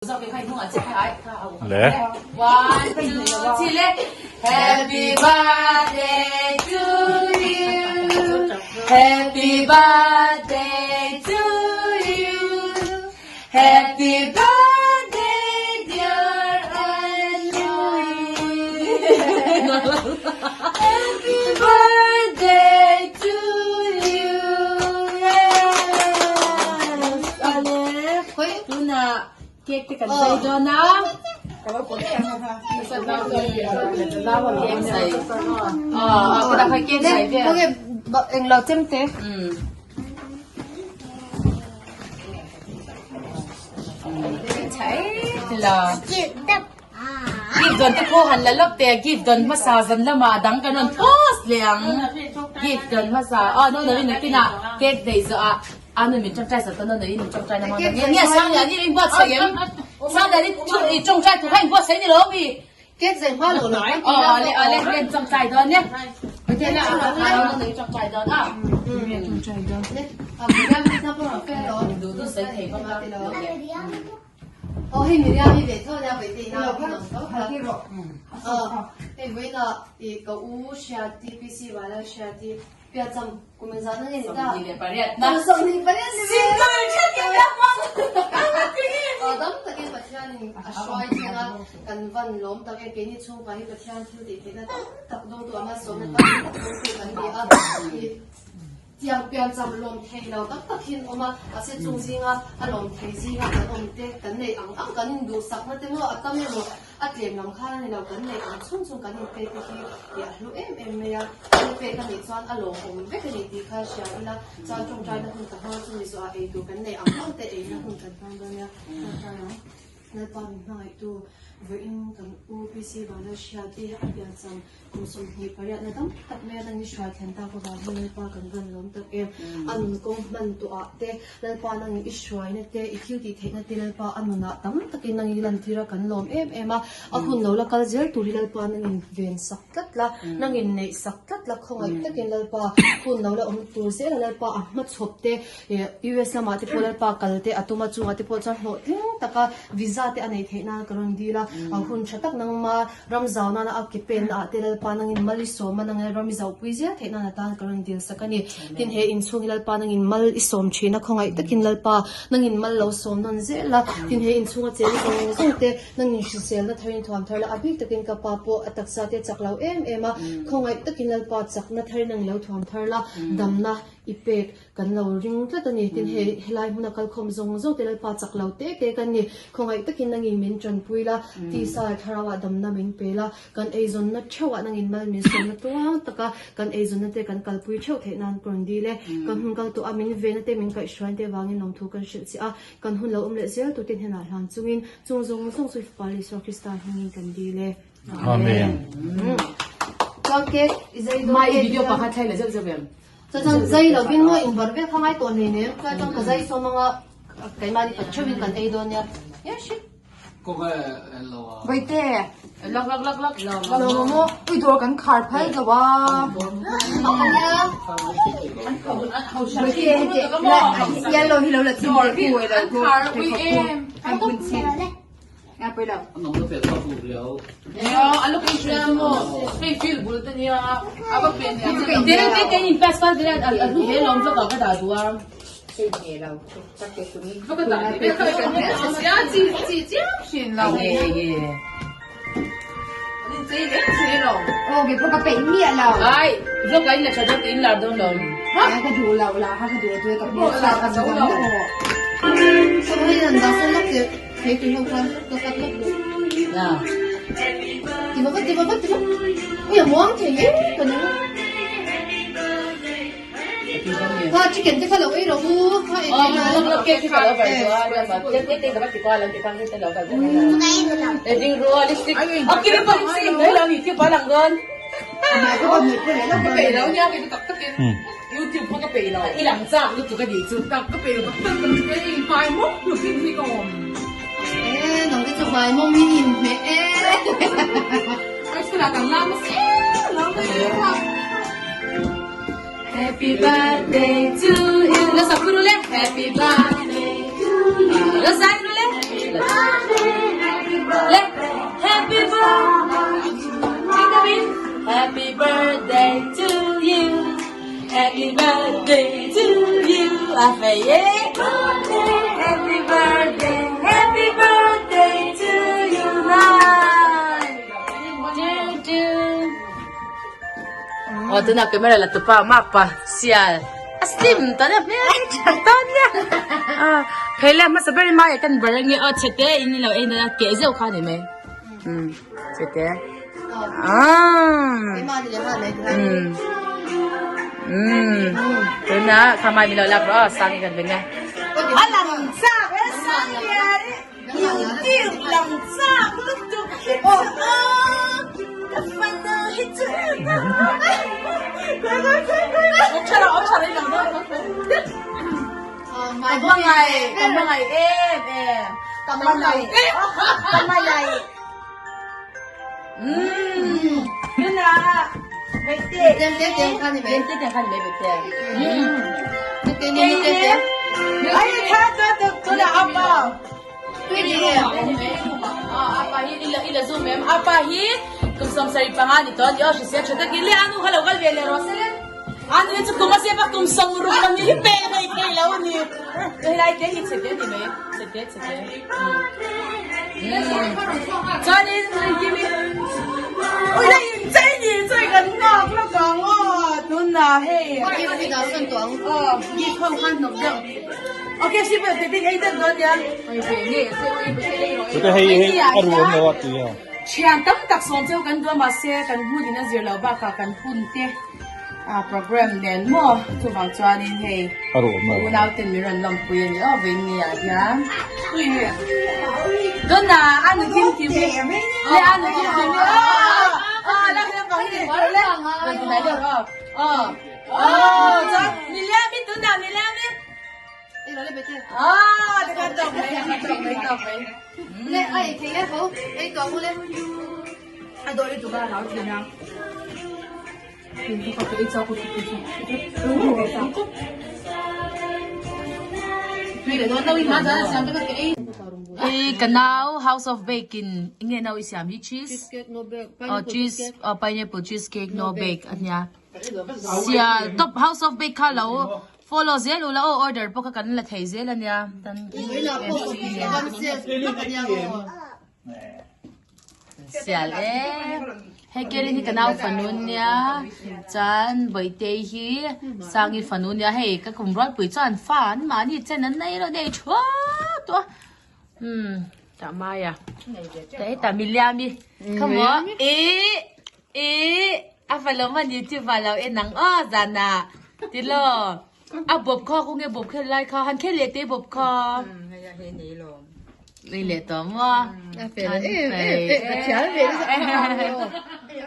Le. Happy birthday to you. Happy birthday to you. Happy birthday dear Anui. Happy birthday to you. Yes. Ale. Tuna cake te kan zai dawn a. Cake zai. Eng lo chem te. Gift dawn te pawh han la lawk teh a, gift dawn hmasa zan lamah a dang kan rawn post leh ang. Gift dawn hmasa aw no no in nakinah cake neih zawh ah a nu min tawngtai sak dawn a nuin min tawngtai na hmang dawn nge nge Sangliani in buatsaih em? Sangliani thu i tawngtai tur kha in buatsaih ni lo mi? Cake zai hma lo lo kan ti la ale ale len tawngtai dawn e. Pathian a a nu tawngtai dawn a. Tawngtai dawn. A biryani na pawh a fel lo. Duh duh sawi thei bawk a. Aw hei Miriam hi ve tho ania vawi ina a awm tho kha aw hei vawiina i ka u Hriati PC Vanlal Hriati piahcham kum engzah na nge ni ta 28 ni ve aw dam takin Pathianin a hruai thleng a kan van lawm tak e keini chhungkua hi Pathian thil tih theihna tam tak dawngtu a malsawmna tam tak dawngtu kan ni a i Tiang pian cham lawm thei lo tak tak hi an awm a, mahse chung zinga a lawm thei zinga kan awm te kan neih ang ang kan induhsakna te maw a tam emaw a tlem lam khan a ni lo, kan neih ang chhung chhung kan inpek te hi ih a hlu em em mai a, thil pek a nih chuan a lawmawm vek a ni tih kha hria ila chuan tawngtaina hun ka hmang chu mizoah ei tur kan neih ang ang te eina hun kan hmang dawn nia tawngtai ang. Lalpa min hmangaihtu vawiin kan U PC Vana Hriati a piancham Kum 28 na dam tak mai a nang i hruai thlen tak avang hian Lalpa kan van lawm tak em. A nun kawng hman tawh ah te Lalpa nang i hruaina te i thil tih theihna te Lalpa a nunah tam takin nang i lantir a kan lawm em em a. A hun lo la kal zel tur hi Lalpa nang in ven sak tlat la, nang in neih sak tlat la khawngaih takin Lalpa hun lo la awm tur zel a Lalpa a hmachhawp te US lamah te pawh Lalpa kal te a tum a chungah te pawh chuan hlawhtling taka visa te a neih theih nan ka rawn dil a. A hun tha tak nangma Ram zau nana a ke pen ah te Lalpa nangin mal i sawm a, nangin ram i zauhpui zel theih nan atan ka rawn dil sak a ni. Tin, he inchhung hi Lalpa nangin mal i sawm thin a, khawngaih takin Lalpa nangin mal lo sawm nawn zel a. Tin, he inchhung a cheng zawng zawng te nangin hriselna tharin thuam thar la, a bik takin ka pa pawh a taksa te chak lo em em a, khawngaih takin Lalpa chakna tharin nangin lo thuam thar la, damna i pek Kan lo ring tlat a ni. Tin, hei helai hmuna kalkhawm zawng zawng te Lalpa chak lo te te kan ni. Khawngaih takin nangin min tanpui la, tisa leh thlarauah damna min pe la, kan eizawnna theuhah nangin mal min sawmna tuang taka kan eizawnna te kan kalpui theuh theih nan ka rawn dil e. Kan hun kal tawh a, min vena te, min kaihhruain te vangin lawmthu kan hrilh che a, kan hun lo awm leh zel tur te hnenah hlan chungin chung zawng zawng chu i Fapa Isua Krista hmingin kan dil e. Amen. Chuan cake i zai dawn Mai i video pakhat thlai leh zeuh zeuh em? Chuan zai lovin maw in bar vek kha ngai tawh hlei nem. Chuan chuan ka zai sawm anga keimahni pa theuhin kan ei dawn nia. Ye shit. Vaite. Lak lak lak lak. Lo maw ui dawr kan khar phal lo a. Vaite hete yellow hi lo la chin te ku lo ku. Kan kun chin. Thei tui ho khan ka cut lawk duh. Ti va vat ti va vat ti va. Ui a muang thei em ka ning. Kha chicken te kha lo ei rawh u. Kha ei thei lo. Lok lok cake kha lo bar chu a la ma te te te ka va ti kwa lam ti kwan te lo ka e ding ro lipstick a ki pa lipstick ngai lo ni ti pa lang don. Ka pe lo nia ke tak takin. YouTube pawh ka peih lo. I lang chak lutuk a nih chu. Tak ka peih lo tak tak kan chu ei hmai mawm lutuk in hi ka awm. E nang te chu hmai mawm in in hmeh e. High school ah kan la hmasa em lo mai a. Happy birthday to you. La sak ru le. Happy birthday to you. La zai ru le. Happy birthday. Happy birthday to you a fei e Happy birthday Happy birthday to you nine two two Aw tuna camera la tupa mak pa sial a slim ta nia hmel tha ta nia a phei le hmasa ber in mai kan bar ange aw chhe te in lo ei na keh zeuh kha ni mai um chhe te um um tuna khamai mi lo lak rawh aw sang kan beng e a lang chak e sang lian YouTube lang chak lutuk hi chu aw ka fanu hi chu ka hmangaih ka hmangaih em em ka hmangaih ka hmangaih umm tuna Bete Tem te tem kha ni mai tem te tem kha ni mai Bete te te te te ai tha ta ta tuna apa tui ni em apa hi ila ila zoom em apa hi kum 75 ni to ni aw hrisel tha takin le anu kha lo kal ve le rawh se le anu hi chu kum a siap a kum 60 ani hi pe mai thei lo ani helai te hi chhe te ni mai chhe te chhe te chuanin kimi ui la in chei ni chei kan nghak lawk ang aw tunah hei aw gift ho khan hnawk deuh ok si pawh te tin ei deuh dawn nia Chute hei hei a ru awm lo a ti a. Thian tam tak sawm cheu kan duh a mahse kan hmun in a zir lo bakah kan hun te program nen maw chuvang chuanin hei A ru awm lo. unau ten min rawn lawmpui a ni aw vawiin ah hian tunah a nu kim kim hi le a nu kim kim hi aw aw la naupang hi le rawn ti hnai deuh aw aw aw chuan niliam i tunah niliam i aw tikhan tawk mai tawk mai tawk mai Le ai thei e ho ei tawh mu le. A dawh lutuk a hlau thin a. Hei ka nau house of bake in enge nau i siam hi cheese oh cheese oh pineapple cheese cake no bake a nia sial top house of bake kha lo follow zel ula aw order pawh kha kan la thei zel a nia tan Sial e. Hei Kelly hi ka nau fanu nia chuan Bawihtei hi Sangi fanu nia hei ka kum rualpui chuan fa an mahni chen an nei lo nei thuak tawh a umm tah mai a tah hetah Miliami kha maw ih ih a fa lo hman YouTube ah lo en ang aw zan ah tilo A bawp kha khawnge bawp khel lai kha han khel leh teh bawp kha. Nei leh tawh maw? A fel em em e a thiam ve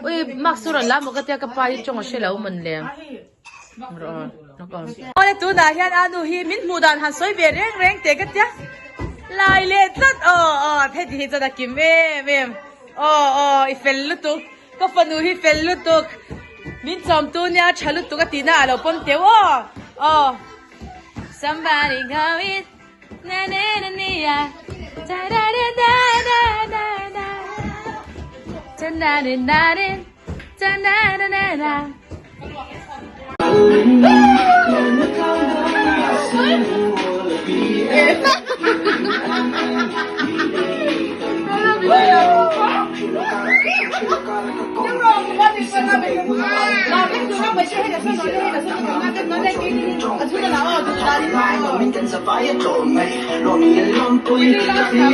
Ui mark chu rawn la maw ka tia ka pa hi tawng a hre lo mawn le. Awle tunah hian a nu hi min hmuh dan han sawi ve reng reng teh ka tia. Lai leh tlat aw aw heti hi chuan a kim em em. Aw aw i fel lutuk. Ka fanu hi fel lutuk, min chawmtu nia tha lutuk a tihna a lo pawm teuh aw aw. Somebody go it na na na nia da da da da da da da da na na na na da na na na na.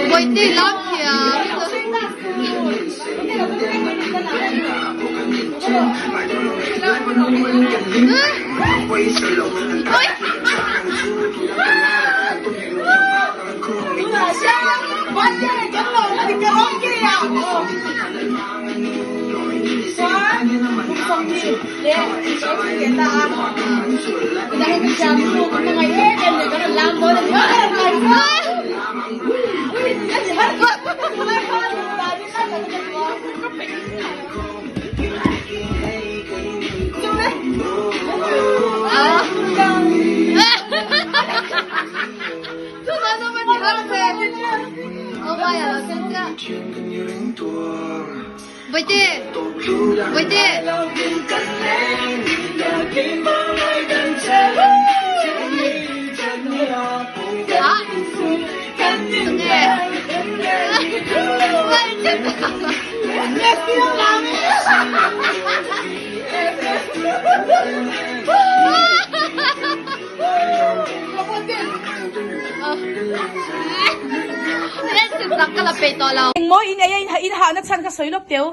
Bawihtei lam thiam. Bawihte! Bawihte! Ah! Tunge? Engmaw in ei a in hahna chhan kha sawi lawk teu.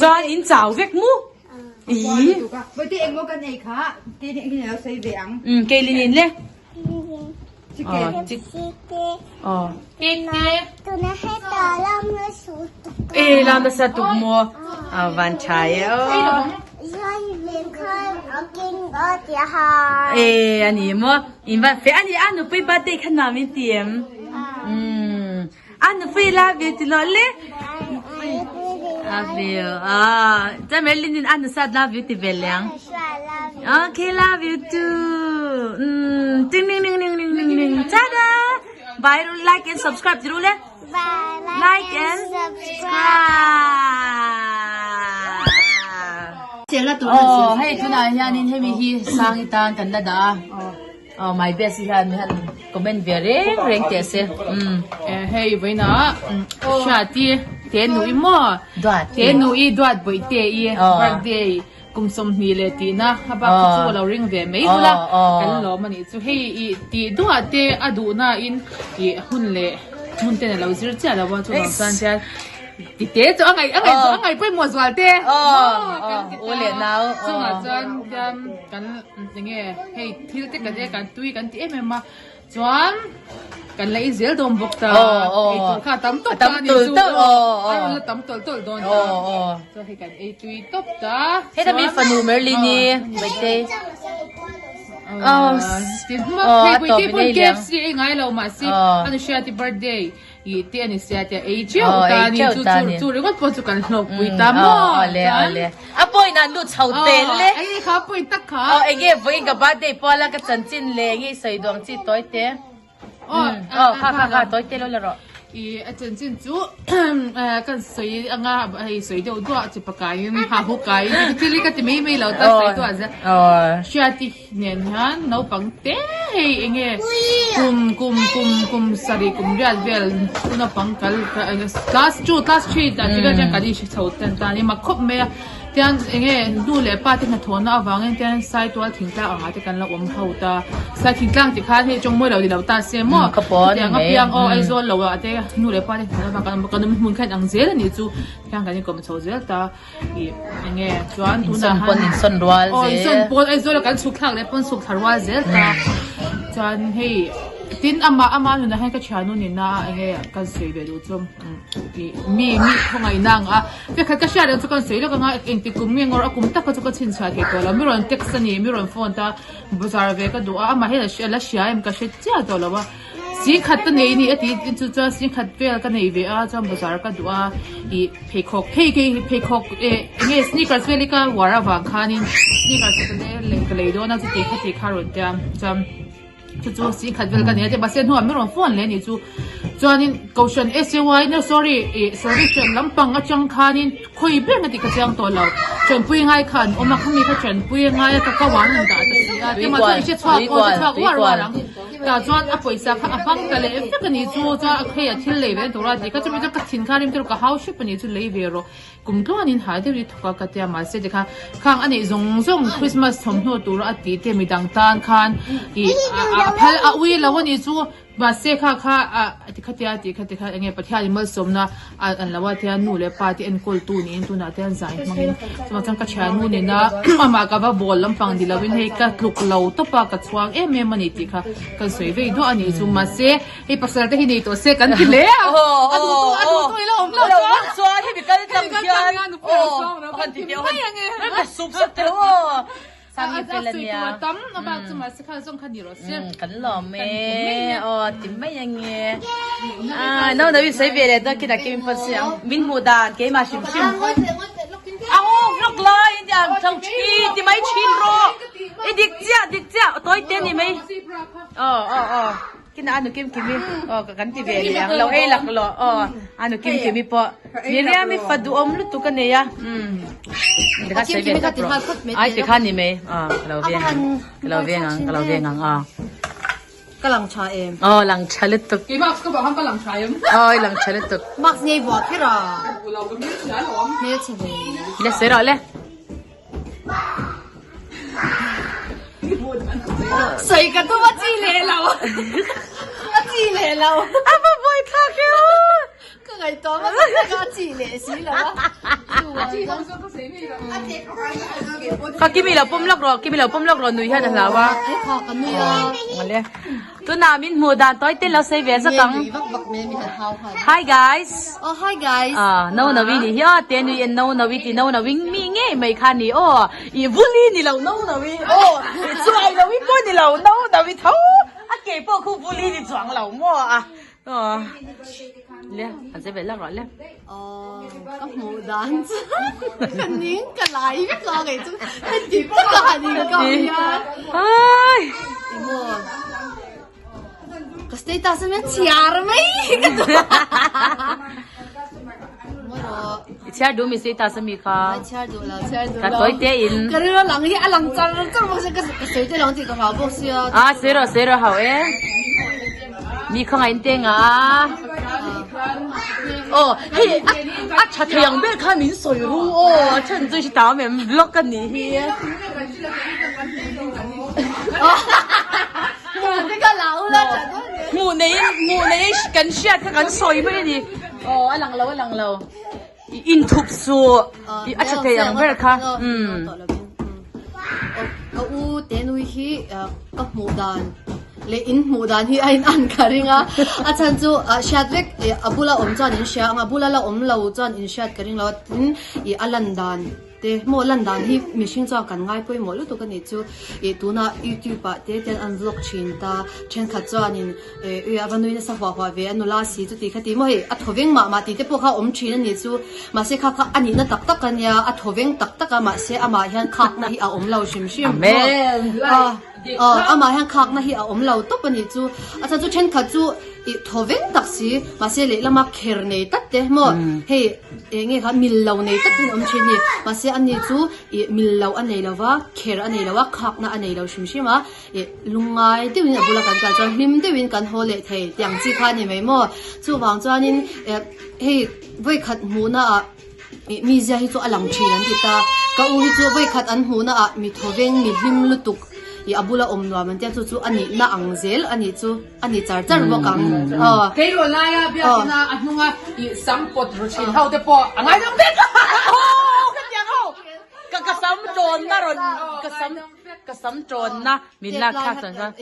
Chuan in chau vek mu. Keilin in le. E lam nasa tuk maw a van tha e aw. E ani maw in van fe ani a nupui birthday kha nuam in ti em? Um a nupui love you ti lo le. Love you. Ah, cha Merlin in a nusa love you ti ve liang. Okay, love you too. Mm, ding ding ding ding ding ding ding. Ta-da! Bye, like and subscribe ti ru le. Bye, Like and subscribe. Oh, hei tunah hianin hemi hi sangi tan kan la dah a. Oh, my best hi hian mi han comment ve reng reng teh se. Um. Hei vawiinah hriati te nui maw Duat. te nui duat bawih te i birthday kum 20 leh tihna a bak kha chu a lo ring ve mai bula kan lawm a nih chu hei i tih duah te a duhna in i hun leh hmun ten a lo zir chiah lo a chuvang chuan chuan ti te chu a ngaih a ngaih a ngaih pawimawh zual te kan ti ta chungah chuan chuan kan enge hei thil te kan e kan tui kan ti em em a Chuan kan la i zel dawn bawk ta. Ei tur kha a tam tawp ta a ni chu. A rawn la tam tawlh tawlh dawn ta. Chuan hei kan ei tui tawp ta. Heta mi fanu Merlin i birthday. Hei birthday pawn KFC ei ngai lo mahse a nu Hriati birthday i te a ni sia tia ei teuh ta a ni chu chu ringawt pawh chu kan hlawk pui ta maw. A point an lut chho tel le. Enge kha point tak kha. Aw enge vawiin ka birthday puala ka chanchin le enge i sawi duang chi tawi te. Aw kha kha kha tawi te lo la rawh. I a chanchin chu kan sawi anga hei sawi deuh duah chi pakaiin ha hu kaiin thil hi ka ti mai mai lo ta sawi duah zel. Hriati nen hian naupang te hei enge kum kum kum kum sarih kum riat vel naupang kal class 2 class 3 tah te vel hian kan inhre chho tan ta a ni mak khawp mai a tian enge nu leh pa te hnathawhna avangin tian saitual thingtlang angah te kan la awm ho ta sai thingtlang tih khan hei tawng mawi lo ni lo ta se maw hetiang apiang aw Aizawl lo ah te nu leh pa te hnathawhna avang kan kan awm hmun khan ang zel a nih chu tihian kan inkawm chho zel ta. Ih enge chuan tunah Insawn pawn insawn rual aw zel. insawn pawn Aizawl ah kan chhuk thlak leh pawn chhuk thla rual zel ta chuan hei tin amah ama nunah hian ka thiannu nihna a enge kan sawi ve duh chu ih mi mi khawngaihna ang a vekhat ka hriat ang chu kan sawi lawk anga engtik kum nge ngawr a kum tak kha chu ka chhinchhiah thei tawh lo mi rawn text a ni mi rawn phone ta bazar ve ka duh a amah hian a la hria em ka hre chiah tawh lo a. Singkhat ka nei ni a ti chu chuan singkhat vel ka nei ve a chuan bazar ka duh a ih pheikhawk phei kei pheikhawk eh enge sneakers vel hi ka uar avang khanin sneakers ka lei ka lei dawn a chuti khati kha rawn tia chuan chu chu singkhat vel ka nei a ti mahse hnuah min rawn phone leh a nih chu chuanin kohhran S_A_Y no sorry ih salvation lampang atang khanin khawi ber nga tih ka chiang tawh lo tanpui ngai kha an awm a khami kha tanpui ngai a ka kau ang an dah ta si a tia mahse i hre chhuak aw hre chhuak uar uar ang. Tah chuan a pawisa kha a hmang ta leh vek a nih chu, chuan a khei a thil lei ve tur a ti kha chumi chuan ka thin kha rim te ka hau hrep a nih chu lei ve rawh kum tluanin hai deuh hi thawk a ka tia mahse tikhan khang a neih zawng zawng Christmas thawmhnaw tur a tih te midang tan khan ih a phal a ui lo a nih chu mahse kha kha a tikha tia tih kha tikha enge Pathian in malsawmna a an lo a tia nu leh pa te enkawl tu niin tunah te an zai hmangin chuvang chuan ka thiannu nena amah ka va bawl lampang ni lovin hei ka tluk lo tawp a ka chhuang em em a ni tih kha kan sawi vei duah a nih chu mahse hei pasal te hi nei tawh se kan ti hle a a duh tu a duh tu ila awm lo chuan chuan hemi kal tlang hian aw kan ti mai ange sup sup teh aw Sang i fel ania. A tam a bak chu mahse kha zawng kha ni rawh se. Kan lawm e. Aw ti mai ange. Ah no no in sawi ve leh dawn khin a kim pawn si ang. Min hmuh dan keimah hrim hrim. Ang aw vlog lai in. ti ang tho thin ti mai thin rawh i dik chiah dik chiah tawi te ni mai aw aw aw kina anu kim kimi aw ka kan ti ve leh ang lo ei lak lawh aw anu kim kimi pawh Miriam i fa duhawm lutuk a nei a umm Kim kimi kha ti nghal phawt mai ai ti kha ni mai aw ka lo veng ang ka lo veng ang ka lo veng ang aw Ka lang tha em? Aw lang tha lutuk. Kei mask ka vuah khan ka lang tha em? Aw i lang tha lutuk. Mask ngei vuah kher a. Lo ka hmelchhe alawm. Hmelchhe hle. Le sawi rawh le. Sawi ka tum a chi leh lo. A chi leh lo. A va buai thlak e aw. Ka ngaihtuah hmasa tak a a chi leh si lo a. Kha Kimi lo pawm lawk rawh, Kimi lo pawm lawk rawh nui hian a hlau a. Ai kha ka nui a. Awle. Tunah min hmuh dan tawi te lo sawi ve zak ang. Nge nui vak vak mai mi han hau han. Hi guys. Oh hi guys. Ah no nawi ni hi aw te nui en no nawi ti no nawi mi ngei mai kha ni aw. I vuli ni lo no nawi aw. Chuai lo i pawh ni lo no nawi tho. A ke pawh khu vuli ni chuang lo maw a. Aw le an che ve lak rawh le. Aw ka hmuh dan chu ka ning ka lai vek lo ngei chu heti tak a han in kau hian. Ai. Emaw ka status a hian chhiar mai ka duh. Maw rawh. I chhiar duh mi status a mi kha. Ai chhiar duh lo chhiar duh lo. Ka tawi te in. Ka rilru lang hi a lang char char bawk sia ka sawi te lang tih ka hlau bawk sia. A sawi rawh sawi rawh hauh e. Mi khawngaih in te nga a. Aw hei a a tha thei ang ber kha min sawi ru aw a then chu hre tam em vlog a nih hi. Hmuh nei hmuh nei kan hriat kha kan sawi mai a ni. Aw a lang lo a lang lo. I inthup suh i a tha thei ang ber kha umm. Ka u te nui hi ka hmuh dan leh in hmuh dan hi a in an ka ring a, a chhan chu hriat vek a bula awm chuan in hria ang a bula la awm lo chuan in hriat ka ring lo a tin ih a lan dan te maw lan dan hi mihring chuan kan ngai pawimawh lutuk a nih chu ih tuna youtube ah te ten an vlog thin ta thenkhat chuanin Ih a va nui nasa huah huah ve a nula si chuti kha ti maw hei a thaw veng mah mah tih te pawh kha a awm thin a nih chu mahse kha kha a nihna tak tak a nia a thaw veng tak tak a mahse amah hian khakna hi a awm lo hrim hrim maw aw amah hian khakna hi a awm lo tawp a nih chu a chhan chu thenkhat chu ih thaw veng tak si mahse lehlama kher nei tlat te maw hei eng nge kha mil lo nei tlat in awm thin a ni mahse ani chu ih mil lo a nei lo va kher a nei lo a khakna a nei lo hrim hrim a. Ih lungngai deuhin a bula kan kal chuan hlim deuhin kan haw leh thei tiang chi kha a ni mai maw? Chuvang chuanin eh hei vawikhat hmuhna ah ih mi zia hi chu a lang thin an ti ta. Ka u hi chu vawikhat an hmuhna ah mi thawveng mi hlim lutuk ih a bula awm nuam an tia chu chu a nihna ang zel a nih chu a ni char char bawk ang. Aw. Keiraw laia biakina a hnunga ih sam pawt ru thin ho te pawh a ngaidam vek a. Aw ka tiang ho ka ka sam tawnna rawn ka sam. Ka sam tawnna min lak thlak chuan chuan.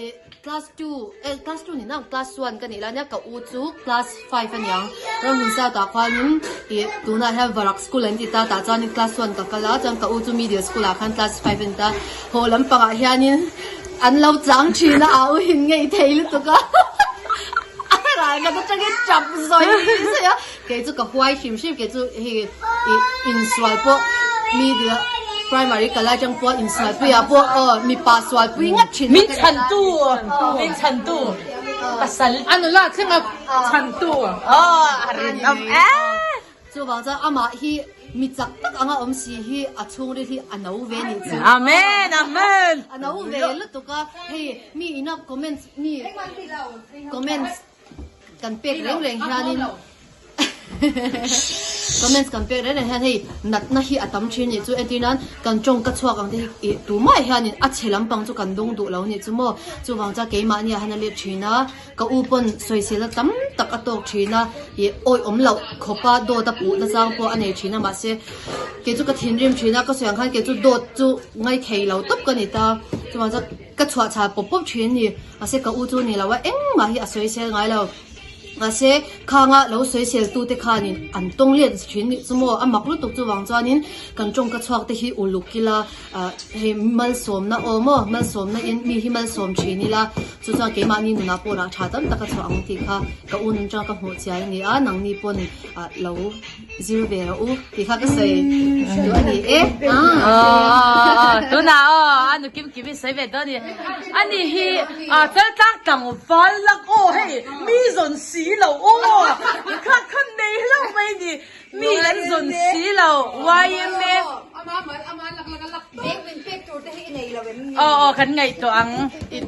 Class 2 eh class 2 ni nang class 1 ka nih lai nia ka u chu class 5 a niang Ramhun South ah khuanin ih tunah hian Varak school an ti ta tah chuanin class 1 ka kal a chuan ka u chu middle school ah khan class 5 a ni ta haw lampangah hianin an lo chang thin a au hin ngei thei lutuk a a ral khat atangin tap zawi zawi a. Kei chu ka huai hrim hrim kei chu hei ih insual pawh mi dil primary kal atang pawh insual pui ah pawh aw mipa sual pui ngat thin Min chhan tu min chhan tu pasal A nula thleng a chhan tu aw a rinawm e. Chuvang chuan amah hi mi chak tak anga awm si hi a chhungril hi a no ve nih chu. Amen amen. A no ve lutuk a hei mi ina comments mi comments Kan pek reng reng hianin comments kan pek reng reng hian hei natna hi a tam thin nih chu entir nan kan tawng ka chhuak ang te hi ih tumah hianin a chhe lampang chu kan dawng duh lo nih chu maw chuvang chuan keimahni ah hian a let thin a ka u pawn sawisel a tam tak a tawk thin a ih awi awm loh khawpa dawt a puhna chang pawh a nei thin a mahse kei chu ka thinrim thin a ka sawi ang khan kei chu dawt chu ngaithei lo tawp ka ni ta chuvang chuan Ka chhuah chhal pawp pawp thin a ni. Mahse ka u chu ni lo a, engmah hi a sawi sel ngai lo. Mahse Khanga lo sawisel tute khanin an tawng let thin nih chu maw? A mak lutuk chuvang chuanin kan tawngka chhuak te hi uluk ila hei malsawmna aw maw? Malsawmna in mi hi malsawm thin ila chu chuan keimahni nunah pawh rah tha tam tak a chhuah ang tih kha ka u nun tang ka hmuh chian a ni a, nangni pawn lo zir ve rawh u tih kha ka sawi duh a ni e. Tunah aw a nu kim kim i sawi ve dawn a ni. Ani hi chaltlak tlangval lak aw hei mi zawn si lo aw kha kha nei hlauh mai ni mi an zawn si lo yma aw aw kan ngaihtuah ang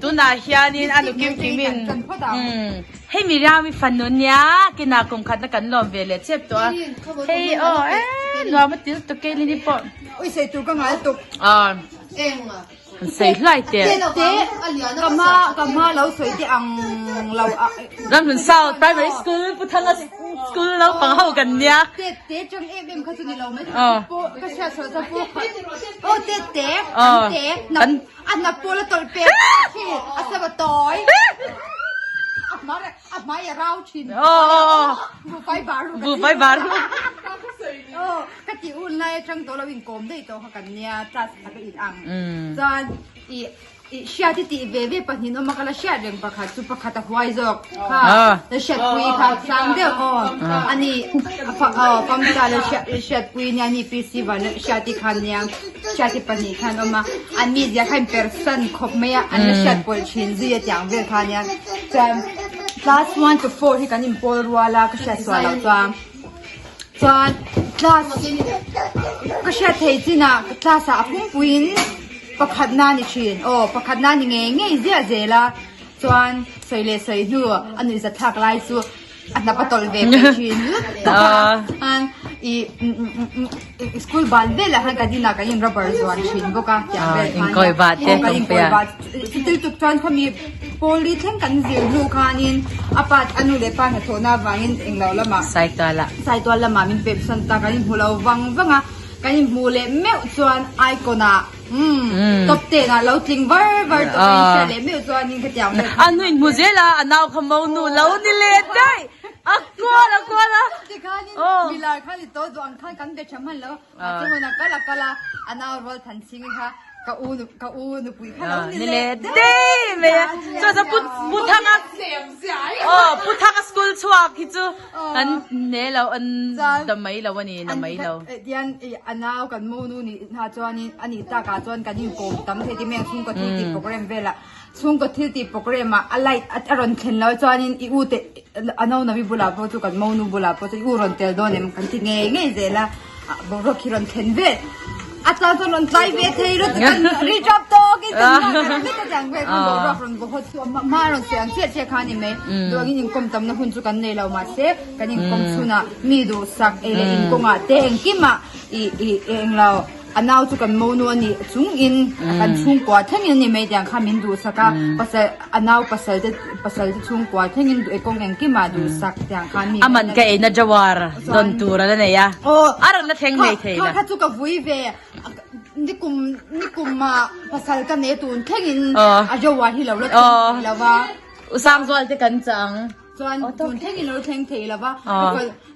tunah hianin a nu kim kim in hei Miriam i fanu nia kinah kum khatna kan lawm ve leh chep tawh a hei aw e nuam a til tuk keilini pawh aw. An sawi hlai teh. Tete ka hma ka hma lo sawi te ang lo a. Ramhlun South Primary School Pu Thanga School naupang ho kan nia. Tete tang em em kha chu ni lo mai pawh ka hriat chhuah chuan pawh kha aw tete kan te nap a nap pawl a tawlh pek khi a sava tawi a hma a hmai a rau thin buhfai bar ru buhfai bar ru aw ka tih hun lai atang tawh lo inkawm daih tawh kha kan nia class khat a in ang chuan ih ih hriat i tih ve ve pahnih awm a ka la hriat reng pakhat chu pakhat a huai zawk kha la hriatpui kha sang deuh aw ani aw pamta la hriat hriatpui nia ni PC van la hriati khan nia hriati pahnih khan awm a an mizia kha in persan khawp mai a an la hriat pawlh thin zui a tiang vel kha nia chuan class one to four hi kan inpawl rual a ka hriat sual loh chuan. Chuan class ka hriat theih chinah class ah a pumpuiin pakhatna a ni thin aw pakhatna a ni ngei ngei ziah zel a chuan sawi leh sawi hnu a nuihza thlak lai chu a hnap a tawlh ve peih thin lutuk a chuan ih school ban velah khan kan inah kan in rubber zuan thin bawk a tiang vel khan kan inkawi Chuti tuk chuan khawmi pawli thleng kan zir hnu khanin a pa a nu leh pa hnathawhna avangin englo lamah Saitualah Saitual lamah min pep san ta kan inhmu lo vang vang a, kan inhmu leh meuh chuan icon ah umm top ten ah lo tling var var tawh a inhriat leh meuh chuanin khatiang vel A nu inhmu zel a, a nau kha mo nu lo ni leh daih a kual a kual a. Tikhanin milar khan i tawh duh ang khan kan be tha hman lo. Mahse hmun a kal a kal a, a nau rual than ching kha ka u ka u nupui kha lo ni leh daih mai a. Chuan chuan pu pu Thanga aw pu Thanga school chhuak hi chu an hne lo an da mai lo a ni na mai lo. Tian a nau kan monu nih hna chuanin a nih takah chuan kan inkawm tam thei ti mai ang chhungkaw thil tih program velah chhungkaw thil tih program ah a light a rawn thlen loh chuanin i u te a naunami bulah pawh chu kan monu bulah pawh chu i u rawn tel dawn em kan ti ngei ngei zel a boruak hi rawn thlen vel a tlang chuan rawn tlai ve thei lutuk kan ri tap tawk in kan nghak kan vek a tiang vel khan boruak rawn vaw hawt chu a hma rawn sawi ang chiah chiah kha a ni mai duangin inkawm tamna hun chu kan nei lo mahse kan inkawm chhunah mi duhsak ei leh inkawngah te engkimah ih ih englo A nau chu kan monu a nih chungin kan chhungkua thlengin a ni mai tiang kha min duhsak a, pasal a nau pasal te pasal te chhungkua thlengin duh kawng engkimah duhsak tiang khan mi A man ka eina jawar dawn tur a la nei a, a rawn la thleng ngei thei la. Kha kha chu ka vui ve, nikum nikum ah pasal ka nei tun thlengin a jawar hi lo la thleng thei lo va. Usangzual te kan chang. Chuan tun thlengin lo thleng thei lo va,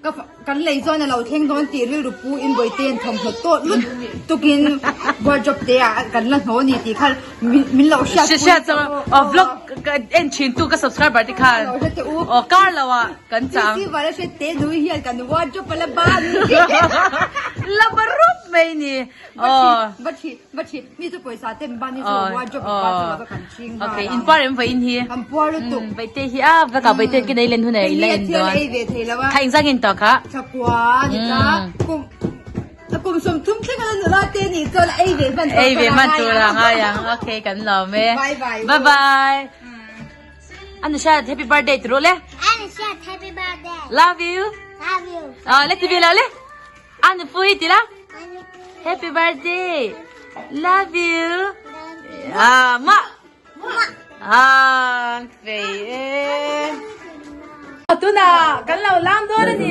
ka kan lei chuan a lo thleng dawn tih rilru pu in Bawihte in thawmhnaw tawt lut tukin wardrobe te ah kan la hnaw a ni tih kha min lo hriat pui Hriat chuan aw vlog ka en thin tu ka subscriber te khan aw kar lo ah kan chang. Sisi vala hriat te nui hian kan wardrobe a la ban La ba rup mai ni aw. Va thi va thi mi chu pawisa ten ban hi chu wardrobe in ban chu lova kan ching nghal Okay in puar em vawiin hi. Kan puar lutuk. Vaite hi a va ka vaite kin ei len hun ei la en dawn. Ei ve thei lo a. Kha engzang in tawh kha. Thakua ni ta kum kum sawm thum thleng a nula te ni chuan ei ve hman Ei ve hman tur a ngai ang. Okay kan lawm e. Bye bye. Bye bye. Anusha happy birthday ti rawh le. Anusha happy birthday. Love you. Love you. Ah le ti ve lo le. Anupui ti la. Happy birthday. Love you. Ah ma. Ah fei e. Tuna kan lo lam dawn a ni.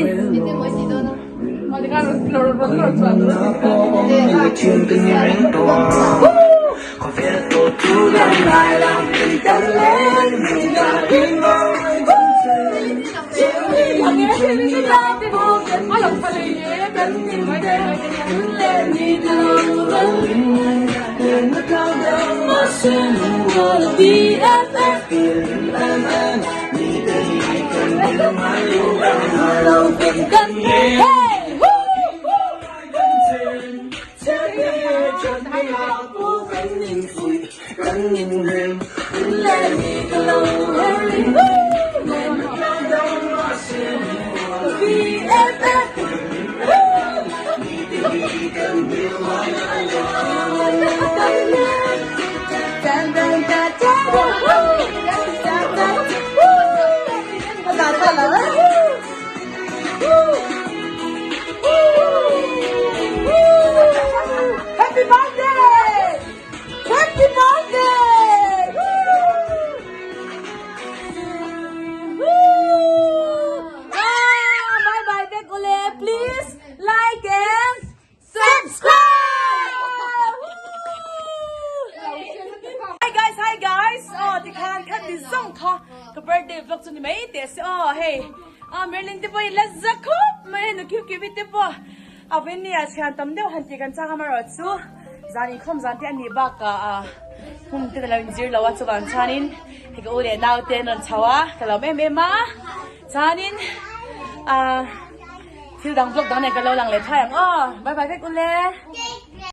Happy birthday! Happy birthday! Ah, bye bye vek ule. Please like and subscribe. Hi guys, hi guys. Oh, tikhan khan mi zawng kha ka birthday vlog chu ni mai teh se aw hei. Ah, Merlin te pawh hi la za khawp mai a hei nu Q Q te pawh. A venia chhian tam deuh han tih kan chak a marawh chu zan inkhawm zan te a nih bakah ah hmun te ka lo inzir lo a chuvang chuanin hei ka u leh nau te an rawn chho a ka lawm em em a chuanin ah thil dang vlog dang nen ka lo lang leh thai ang aw bye bye vek ule.